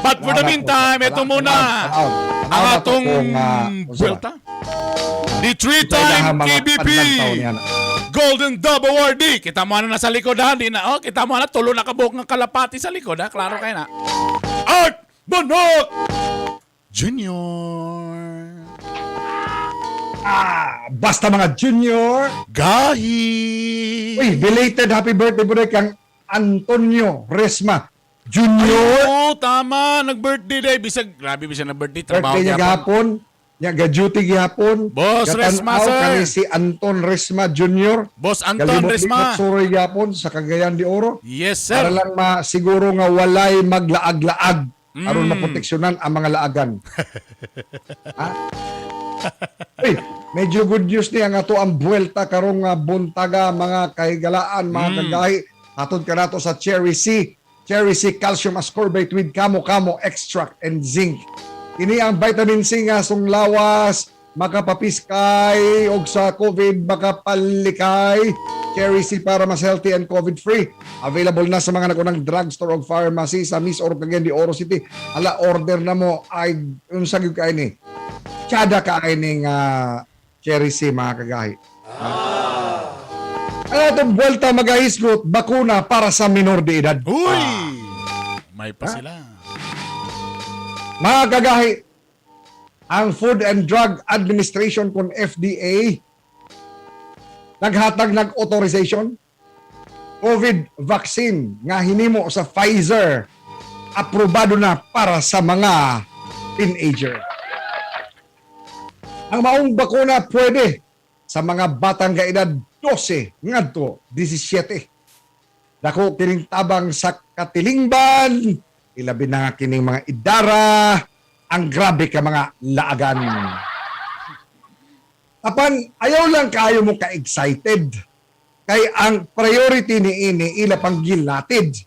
But for the meantime, ito muna ang atong buwelta. The three-time KBP Golden Dove Awardee. Kita mo na nasa likod ha. Di na, oh, kita mo na tulo na kabuok ng kalapati sa likod ha. Klaro kayo na. Art Bonok Junior. Ah, basta mga junior. Gahi. Uy, belated happy birthday po kang Antonio Resma Junior. Oo, tama. Nag-birthday day. Bisag, grabe bisag na-birthday. Trabaho Birthday niya gyapon. gahapon. Nya ga-duty gihapon. Boss Gatanaw Resma, sir. Kani si Anton Resma Junior. Boss Anton Galibot-libot Resma. Suroy gihapon sa Cagayan de Oro. Yes, sir. Para lang masiguro nga walay maglaag-laag aron maproteksyonan ang mga laagan. Ha? Uy, medyo good news niya nga to ang buwelta karong nga buntaga, mga kahigalaan, mga kagahi. Hatod ka nato sa Cherry C. Cherry C Calcium Ascorbate with Kamo Kamo Extract and Zinc. Ini ang vitamin C nga sung lawas, makapapiskay og sa COVID makapalikay. Cherry C para mas healthy and COVID-free. Available na sa mga nagunang drugstore og pharmacy sa Miss Oro Cagayan de Oro City. Ala, order na mo ay unsa gyud kay ni. Tsada ka ay ning Cherry C, mga kagahi. Ano itong buwelta magahisgot, bakuna para sa minor de edad. Uy! May pa sila. Mga kagahi, ang Food and Drug Administration kon FDA naghatag ng authorization COVID vaccine nga hinimo sa Pfizer, aprobado na para sa mga teenager. Ang maong bakuna pwede sa mga batang kaedad 12 ngadto 17. Dako kining tabang sa katilingban, ilabi na nga kining mga idara, ang grabe ka mga laagan. Apan ayaw lang kaayo mo ka-excited. Kay ang priority ni ini ila pang gilatid.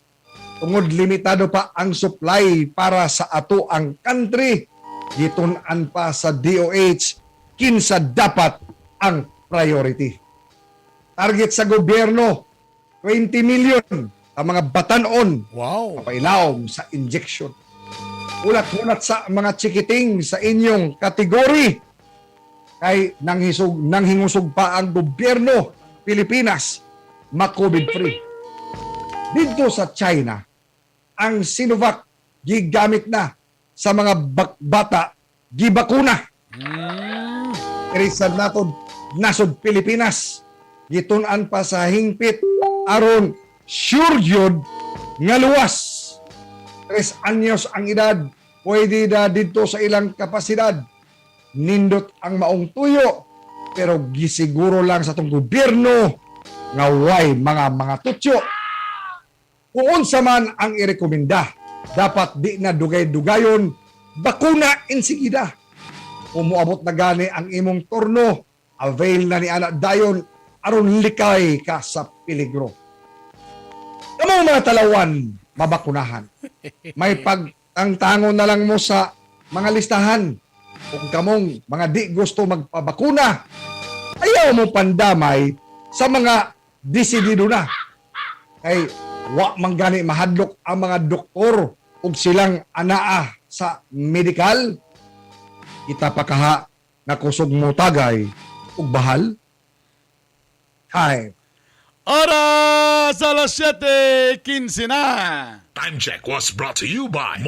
Tungod limitado pa ang supply para sa ato ang country, gitun-an pa sa DOH kinsa dapat ang priority. Target sa gobyerno, 20 million ang mga batanon papailawom sa injection. Hulat-hulat sa mga chikiting sa inyong kategory kay nanghisog nanghingusog pa ang gobyerno Pilipinas ma-COVID free. Dito sa China, ang Sinovac gigamit na sa mga bata gibakuna. Diri sa nato nasod Pilipinas, gitun-an pa sa hingpit aron sure gyud nga luwas. 3 anyos ang edad, pwede na dito sa ilang kapasidad. Nindot ang maong tuyo, pero gisiguro lang sa atong gobyerno nga way mga tutyo. Kung unsa man ang irekomenda, dapat di na dugay-dugayon, bakuna insigida. Kung moabot na gani ang imong turno, avail na ni ana dayon aron likay ka sa peligro. Kamong mga talawan, mabakunahan. May pagtangtangon na lang mo sa mga listahan. Kung kamong mga di gusto magpabakuna, ayaw mo pandamay sa mga desidido na. Kay wa man gani mahadlok ang mga doktor ug silang anaa sa medical. Kita pa kaha nga kusog mo tagay ug bahal. Time. Oras, alas 7:15 na. Time check was brought to you by